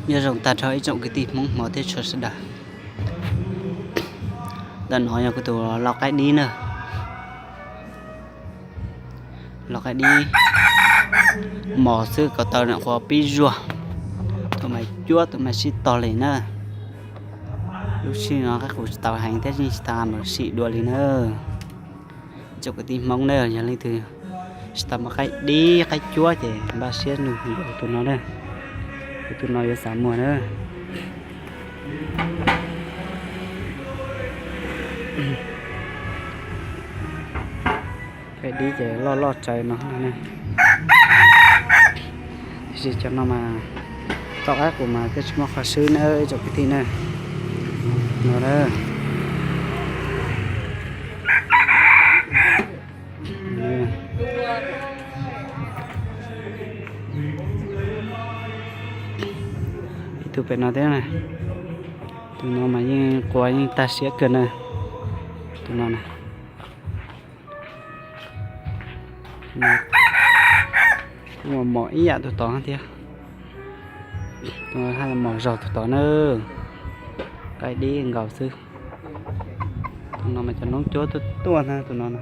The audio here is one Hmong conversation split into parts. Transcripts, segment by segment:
Nyob zoo tag nrho ib tsoom kwv tij Hmoob hmov thiab tshua sawv daws. Ntawm no yog kuv tus lau qaib dib na. Lau qaib dib mos xwb, ko taw nyuam qhuav pib zuag. Tus mas cuab, tus mas sib tog li na. Lub sij no qaib qus tsis tau heev thiab yeej tsis tau mus sim dua li na. Tsoom kwv tij Hmoob na, yog leej twg tsis tau muaj qaib dib qaib cuab ces npaj siab nug tus no na. Tus no yuav xav muag na. Qaib dib ces loj loj tsawv no na. Tiam sis cov no mas tau qaib qus mas twb tsis muaj qhov swb na ib tsoom kwv tij na. No na. Ib tug pem no thiab na. Tus no mas yeej quas yeej tag siab kawg na. Tus no na. Kuj mos ib yam tus tod thiab. Tus no haj yam mos zog tus tod na. Qaib dib nkaus xwb. Tus no mas cov noob cuab tuaj tuaj ntag tus no na.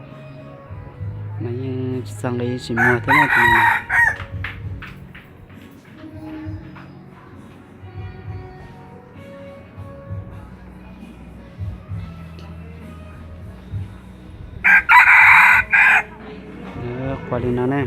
Mas yeej tsis txog nqi tsis muag thiab na tus no. Quas li no na.